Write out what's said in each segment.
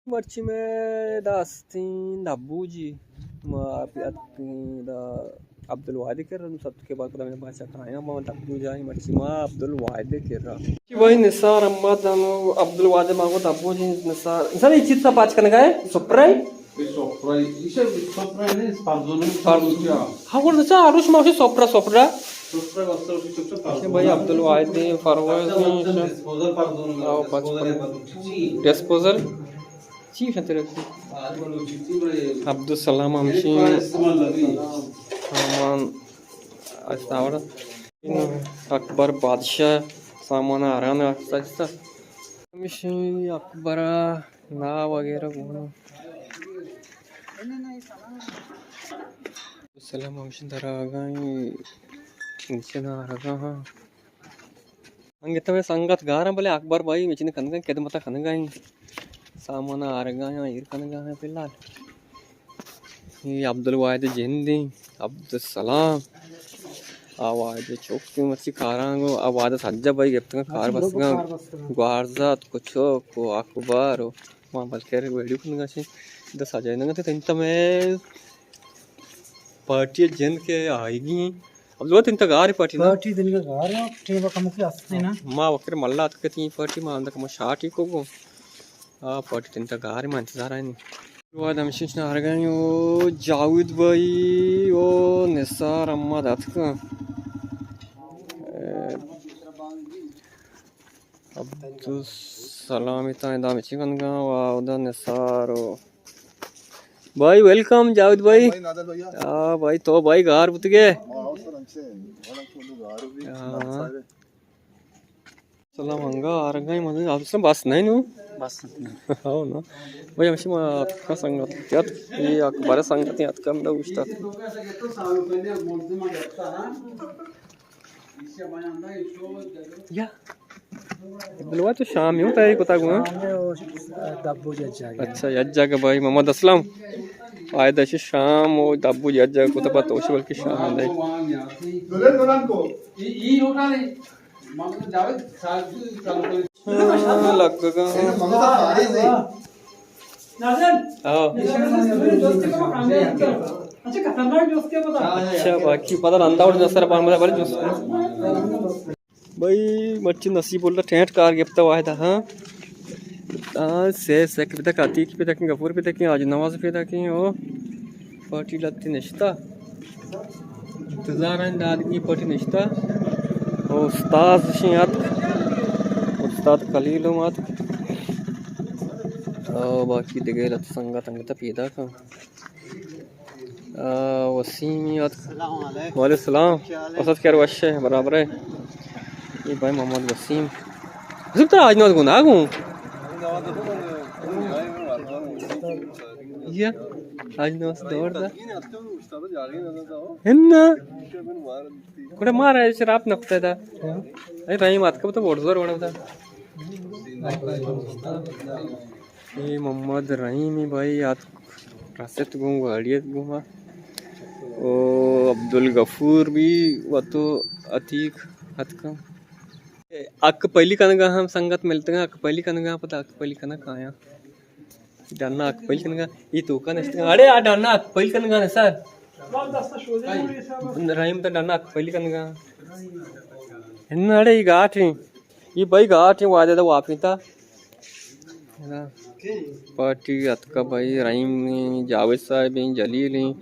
مرچی مئے داستیں دبو جی، ما اتکیں دا عبدالواحد کرا، نوں سب کے بعد پدا مئے بادشاہ کایاں، ما دبو جاہیں، مرچی ما عبدالواحد کرا۔ جی بھائی نثار احمد ہم عبدالواحد ما کو دبو جی نثار، نثار یہ چیز سا پاچ کنگا ہے، سپرے؟ یہ سپرے، اسے سپرے نہیں، پردو نہیں، پردو۔ ہاں، وہ تو چا، عروش ما سپرا، سپرا۔ اچھا بھائی، عبدالواحد دیں، فروز دیں، ڈسپوزل، پردو نہیں، آؤ، ڈسپوزل پردو نہیں۔ ڈسپوزل۔ چی شان تیرے؟ عبدالسلام ہمشی۔ سامان استاور۔ اکبر بادشاہ سامان آران آستا آستا۔ ہمشی اکبر نا وغیرہ گونا۔ سلام ہمشی در آگاہیں، نیچے نہ آرگا ہاں۔ انگت میں سنگت گاراں، بلے اکبر بھائی مچنے کنگا، خدمت کنگا ہیں۔ سامان آرگا ہیں، ایر کنگا ہیں فی الحال۔ یہ عبدالواحد جندیں، عبدالسلام۔ آ واحد چوک مرچی کاراں گو، آ واحد سجا بھائی گپتگا، کار بستگا۔ گوارزات کو چوک کو اکبر و ما بلکہ ویڈیو کنگا چے۔ دس آ جائے نگا تے تنتا میں پارٹی جند کے آئیگی۔ عبدالواحد تنتا گار پارٹی نا؟ پارٹی دنگا گار ٹیبا کم کے ہستے نا۔ ما وکر ملا اتکتی پارٹی ما اندک ما شاٹی کو گو۔ آ پارٹی تنتا گار ما انتظار آئینی۔ واد ہمشش نہ ہرگائی او جاوید بھائی او نثار احمد اتکا۔ اے، عبدالسلام تا ادا مچی کنگا و اودا نثار و بھائی ویلکم جاوید بھائی۔ بھائی نادر بھیا۔ ہاں بھائی، تو بھائی گار بوتگے۔ ہاں، سر، ہم سے بڑا تو لوگ گار بھی۔ ہاں۔ سلام انگا آرگائی مدد آپ سے بس نہیں نو؟ بس نہیں۔ ہاں نا۔ بھائی ہمشی ما کا سنگت یاد، یہ اکبر سنگت یاد کم نہ گوشتا۔ یا۔ بلوا تو شام یوں تائی کتا گو، ہاں؟ شام ہے، وہ دبو جج آ گیا۔ اچھا، یک جاگہ بھائی محمد اسلم۔ آئے دش شام و دبو یک جاگہ کتا پا توش بلکہ شام ہے۔ ہاں، لگگا۔ ہاں۔ اچھا، باقی پتہ رندا وڑ نسر پان مدد بڑے جوست۔ بھائی، مرچی نصیب اللہ ٹینٹ کار گپتا واحد، ہاں۔ ہاں، سے سک پیدا کاتی کی پیدا کی، غفور پیدا کی، آج نواز پیدا کی، او پارٹی لتی نشتا۔ انتظار ہیں دادگی پارٹی نشتا۔ او استاد شین اتک، استاد خلیل ہم اتک۔ او باقی دگہ لت سنگت انگتا پیدا کن۔ آ، وسیم یاد۔ السلام علیکم۔ وعلیکم السلام۔ کیا حال ہے؟ اسد خیر وش ہے، برابر ہے۔ یہ بھائی محمد وسیم۔ وسیم ترا آج نواز گناہ گوں؟ یہ آج نواز دور دا۔ ہن۔ کڑے مارا شراب نقطہ دا۔ اے رحیم آتکا تو وڑ زور وڑا دا۔ اے محمد رحیم بھائی آتک رست گوں گاڑی ات گوں ما۔ او عبدالغفور بھی وتو عتیق اتکاں۔ اک پلی کنگا ہم سنگت ملتگا، اک پلی کنگا پتا اک پلی کنگا کایاں۔ ڈنا اک پلی کنگا، ای توکا نشتگا۔ اڑے آ ڈنا اک پلی کنگا نے سر۔ رحیم تا ڈنا اک پلی کنگا۔ ہن اڑے ای گاٹیں۔ یہ بھائی گاٹیں وعدے دا واپی تا۔ پارٹی اتکا بھائی رحیم ہیں، جاوید صاحب ہیں، جلیل ہیں،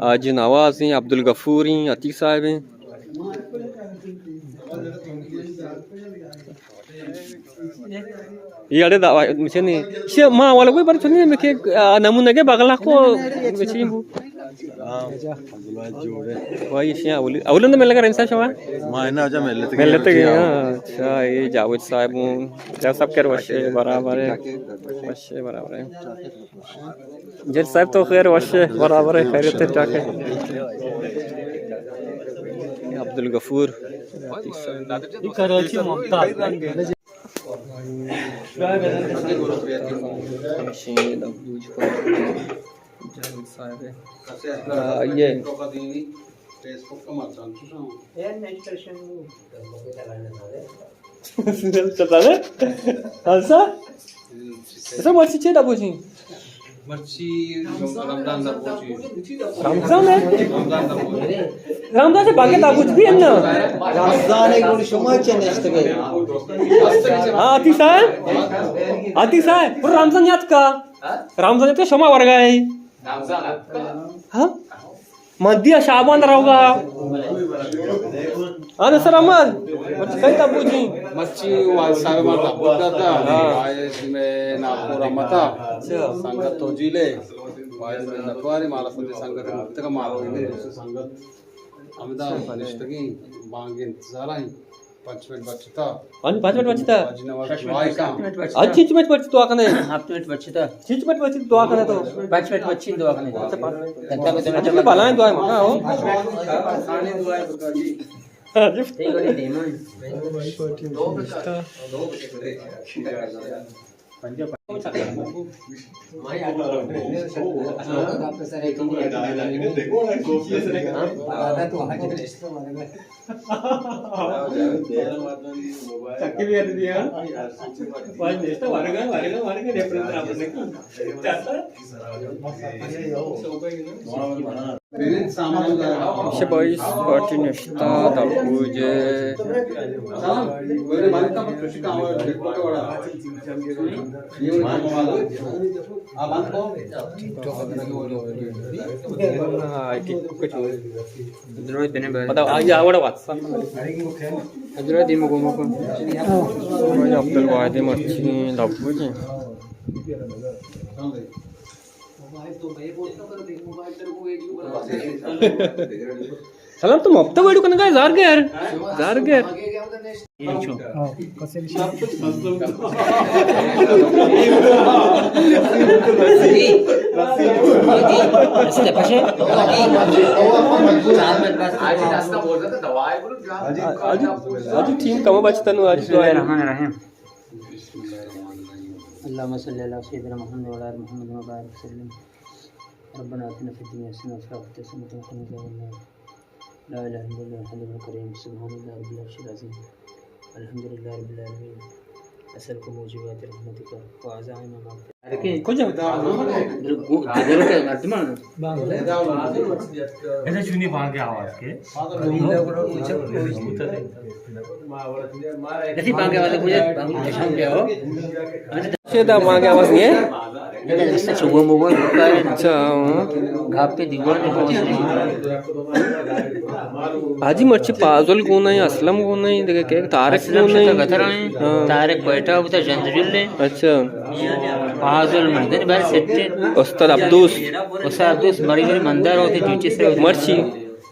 حاجی نواز ہیں، عبدالغفور ہیں، عتیق صاحب ہیں۔ یہ اڑے دا مچے نہیں۔ شے ما والا کوئی پر چلنے میں کہ نمونہ کے بغلا کو مچے بو۔ بھائی، ایشی اولی، اولی اندر ملگا رحیم صاحب شما؟ ما انا اجا ملت گئے۔ ملت گئے، ہاں۔ اچھا، یہ جاوید صاحب ہوں۔ جاوید صاحب کر وشے برابر ہے۔ وشے برابر ہے۔ جل صاحب تو خیر وشے برابر ہے، خیریت ہے، ٹھاک ہے۔ عبدالغفور۔ یہ کراچی ممتاز۔ ہاں، یہ۔ چلتا ہے؟ ہاں سر۔ اسا مرچی چے دبوجی؟ مرچی رمضان دبوجی۔ رمضان ہے؟ رمضان سے باقی دبوج بھی ہے نا؟ رمضان ہے، گوڑی شما چے نشتگے؟ ہاں، آتی صاحب؟ آتی صاحب، پر رمضان یاد کا؟ رمضان تو شما ورگا ہے۔ ہاں؟ مہدی شعبان روگا۔ ہاں، نصر احمد۔ مرچی کئی دبوجی؟ مرچی واجد صاحب ما دبوج داتا۔ ہاں۔ آئے میں ناپور امتا۔ اچھا۔ سنگت توجیلے۔ واجد میں نتواری مارا سجے سنگت متگا مارا سنگت۔ ہمدا نشتگیں بانگیں انتظار ہیں۔ پنچ منٹ بچتا۔ پنچ، پنچ منٹ بچتا۔ واجد نواز دعا کن۔ اچ چنچ منٹ بچت دعا کنے؟ ہفت منٹ بچتا۔ چنچ منٹ بچت دعا کنے تو؟ پنچ منٹ بچی دعا کنے۔ اچھا، پنچ۔ اچھا، بلائیں دعا ہے، ہاں، ہو۔ چکی بھی آتی تھی، ہاں؟ پانچ نشتہ، ورگا، ورگا، ورگا، ریفرنس برابر نہیں۔ چاہتا؟ شبائیس پارٹی نشتہ، دبوجے۔ ہاں، ٹک ٹاک۔ پتہ آئی آ وڑا واتساپ۔ حضرت دیم گوما کن۔ بھائی عبدالواحد مرچی دبوجی۔ سلام، تو مفت ویڈیو کنگا ہے، زار گئے یار۔ زار گئے۔ آج، آج ٹیم کم بچتا نو آج۔ بسم اللہ الرحمن الرحیم۔ اللهم صل على سيدنا محمد وعلى آل محمد وبارك وسلم۔ ربنا آتنا في الدنيا حسنة وفي الآخرة حسنة وقنا عذاب النار۔ لا إله إلا الله الحليم الكريم، سبحان الله رب العرش العظيم، الحمد لله رب العالمين، أسألك موجبات رحمتك وعزائم مغفرتك۔ کجا؟ درگت مردمان۔ ایسا چونی بانگ آواز کے؟ کسی بانگ آواز کجا؟ بانگ کشان کیا ہو؟ شیدا بانگ آواز نہیں ہے؟ اچھا، ہاں۔ گھاپ کے دیوان۔ حاجی مرچی پازل گون ہے، اسلم گون ہے، دیکھے کہ طارق اسلم گون ہے۔ شتا گتر ہیں۔ ہاں۔ طارق کوئٹہ ہوتا، جند جل ہے۔ اچھا۔ پازل مردن بار سٹے۔ استاد عبدوس۔ استاد عبدوس مری مری مندار ہوتے، جوچی سے ہوتے۔ مرچی۔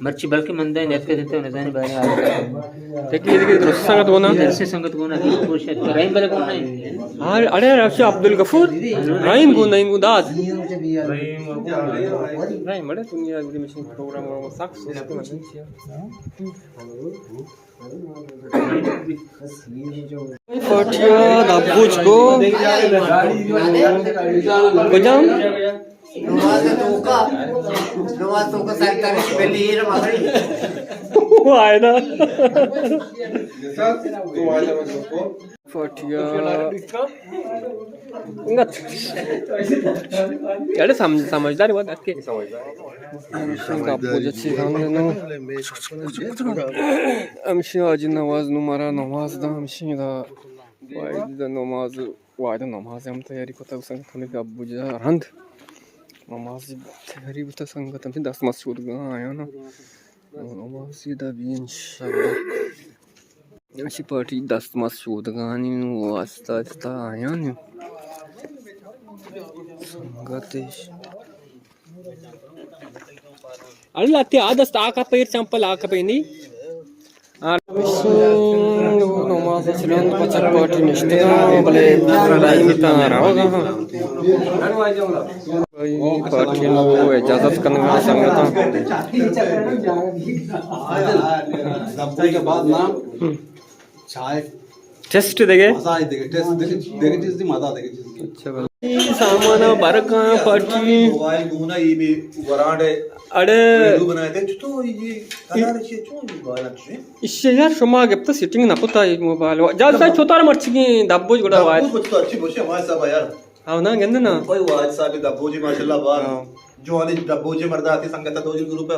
مرچی بلکہ من دائیں نیت کے دیتے نزانی بارے آ۔ تکی دیگه درست سنگت گونا۔ درست سنگت گونا، کوشش رحیم بلے گونا۔ ہاں، اڑے رفش عبدالغفور، رحیم گونا، این گونا داد۔ رحیم بڑے دنیا بڑی مشین پروگرام اور سخت سخت مشین۔ پارٹیا دبوج کو۔ کجام؟ نماز توکا، نماز توکا سر ترش بلی ایر مغری۔ وہ آئے نا۔ پارٹیا۔ انگت۔ یار سمجھ، سمجھدار بات اکے۔ ہمشی حاجی نواز نو مارا نماز دا، ہمشی دا۔ واحد دا نماز، واحد نماز ہم تیاری کتا سنگت ہمیں ابو جا رند۔ نماز تیاری بوتا سنگت ہمیں دست مس شود گا آیا نا۔ نماز دا بھی انشاءاللہ۔ اشی پارٹی دست مس شود گانی نو آستا آستا آیا نو۔ سنگتش۔ اللہ تے آ دست آ کپے، چمپل آ کپے نی۔ آ نماز چلن پچک پارٹی نشتے، بلے رحیم تا روگا۔ بھائی پارٹی نو اجازت کنگا سنگتاں۔ دبوج کے بعد نام چائے۔ ٹیسٹ دگہ؟ مزہ ہے دگہ، ٹیسٹ دگہ، دگہ چیز دی مزہ دگہ چیز دی۔ اچھا بھائی۔ سامان برکاں پارٹی۔ موبائل گونا ای می ورانڈے۔ اڑے۔ ویڈیو بنائے دے، چطور یہ کلر چیئے، چون یہ بالا چیئے؟ ایشی یار شما گپتا سیٹنگ نہ کتا یہ موبائل۔ جا سا چوتار مرچی کی دبوج گڑا وائر۔ دبوج تو اچھی بوشے ہمارے صاحب یار۔ ہاں نا، گندے نا۔ کوئی واج صاحب دبوجی ماشاءاللہ بار۔ ہاں۔ جوانی دبوجی مرداتی سنگت دو جی گروپ ہے۔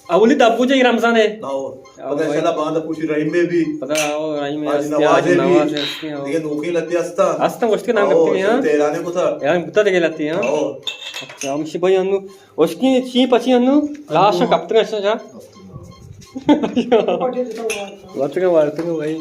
اولی دبوجی رمضان ہے۔ ہاں۔ ہاں، پتہ بھائی۔ انشاءاللہ باند پوشی رحیم میں بھی۔ پتہ ہو، رحیم میں آج ہستی، نواز آج ہے بھی۔ نواز ہے، ہستی، ہاں۔ دیگه نوکی لتی ہستا۔ ہستا، گوشتی نام ہاں، گپتی، ہاں۔ تیرانے کو تھا۔ یار، بوتا دیگه لتی، ہاں۔ ہاں۔ اچھا، ہم شی بھائی انو۔ اوشکی چی پچی انو؟ لاشا کپتگا شا۔ وارتگا، وارتگا بھائی۔